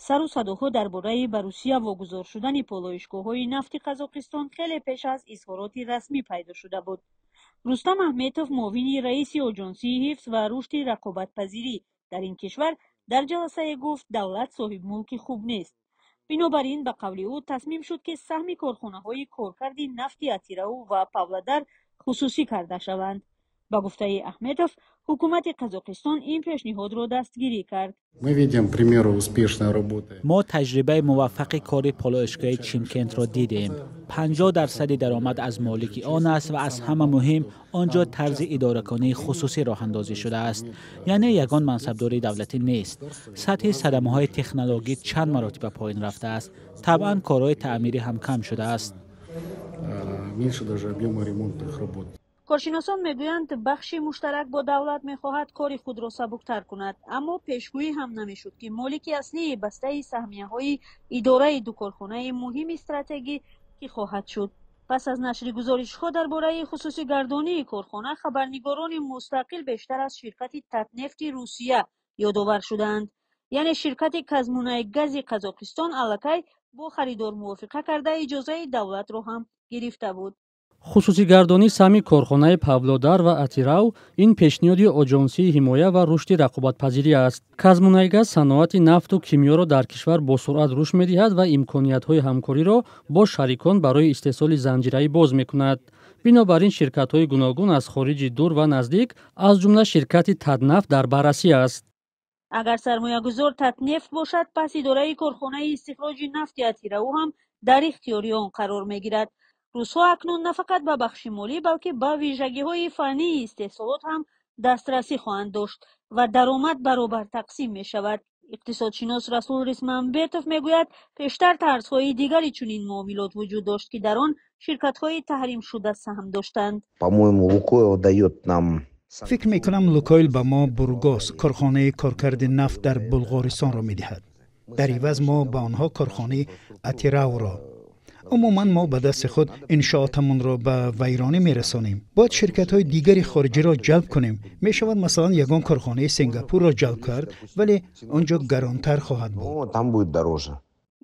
Сару садоҳо дар бораи ба Русия вогузор шудани полоишгоҳҳои нафти Қазоқистон хеле пеш аз изҳороти расмӣ пайдо шуда буд. Рустам Аҳметов, муовини раиси Оҷонсии ҳифз ва рушди рақобатпазирӣ дар ин кишвар, дар ҷаласае гуфт, давлат соҳибмулки хуб нест. Бинобар ин, ба қавли ӯ, тасмим шуд, ки саҳми корхонаҳои коркарди нафти Атирау ва Павлодар хусусӣ карда шаванд. Ба гуфтаи Аҳметов, ҳукумати Қазоқистон ин пешниҳодро дастгирӣ кард. Мо таҷрибаи муваффақи кори полоишгоҳи Чимкентро дидем. 50 дарсади даромад аз молики он аст ва аз ҳама муҳим, он ҷо тарзи идоракунии хусусӣ роҳандозӣ шудааст, яъне ягон мансабдори давлатӣ нест. Сатҳи садамаҳои технологӣ чанд маротиба поин рафтааст. Табъан, корҳои таъмирӣ ҳам кам шудааст. Меньше даже объема ремонтных работ. Коршиносон мегӯянд, бахши муштарак бо давлат мехоҳад кори худро сабуктар кунад, аммо пешгӯӣ ҳам намешуд, ки молики аслии бастаи саҳмияҳои идораи ду корхонаи муҳими стратегӣ кӣ хоҳад шуд. Пас аз нашри гузоришҳо дар бораи хусусигардонии корхона, хабарнигорони мустақил бештар аз ширкати Татнефти Русия ёдовар шудаанд. Яъне ширкати Казмунайгази Қазоқистон аллакай бо харидор мувофиқа карда, иҷозаи давлатро ҳам гирифта буд. Хусусигардонии саҳми корхонаи Павлодар ва Атирау ин пешниҳоди Оҷонсии ҳимоя ва рушди рақобатпазирӣ аст. Казмунайгаз саноати нафту кимиёро дар кишвар босуръат рушд медиҳад ва имкониятҳои ҳамкориро бо шарикон барои истеҳсоли занҷираӣ боз мекунад. Бинобар ин, ширкатҳои гуногун аз хориҷи дур ва наздик, аз ҷумла ширкати Татнафт, дар баррасӣ аст. Агар сармоягузор Татнефт бошад, пас идораи корхонаи истихроҷи нафти Атирау ҳам дар ихтиёри он қарор мегирад. Русҳо акнун на фақат ба бахши молӣ, балки ба вижагиҳои фаннии истеҳсолот ҳам дастрасӣ хоҳанд дошт ва даромад баробар тақсим мешавад. Иқтисодшинос Расул Рисмамбетов мегӯяд, пештар тарзҳои дигари чунин муомилот вуҷуд дошт, ки дар он ширкатҳои таҳримшуда саҳм доштанд. По-моему, Лукойл дает нам Фикр мекунам, Лукойл ба мо Бургос, корхонаи коркарди нафт дар Булғористонро медиҳад. Дар иваз мо ба онҳо корхонаи Атирауро. Умуман, мо ба дасти худ иншоотамонро ба вайронӣ мерасонем. Бояд ширкатҳои дигари хориҷиро ҷалб кунем. Мешавад, масалан, ягон корхонаи Сингапурро ҷалб кард, вале он ҷо гаронтар хоҳад буд. Там будет дороже.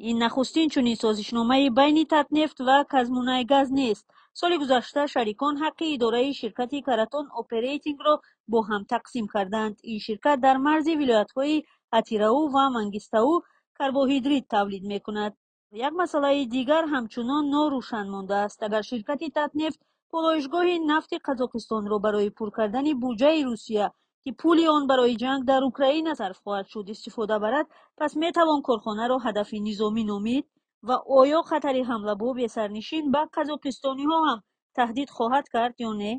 Ин нахустин чунин созишномаи байни Татнефт ва Казмунайгаз нест. Соли гузашта шарикон ҳаққи идораи ширкати Каратон Оперейтингро бо ҳам тақсим карданд. Ин ширкат дар марзи вилоятҳои Атирау ва Мангистау карбогидрид тавлид мекунад. Як масъалаи дигар ҳамчунон норӯшан мондааст. Агар ширкати Татнефт полоишгоҳи нафти Қазоқистонро барои пур кардани буҷаи Русия, ки пули он барои ҷанг дар Украина сарф хоҳад шуд, истифода барад, пас метавон корхонаро ҳадафи низомӣ номид? Ва оё хатари ҳамла бо бесарнишин ба қазоқистониҳо ҳам таҳдид хоҳад кард ё не?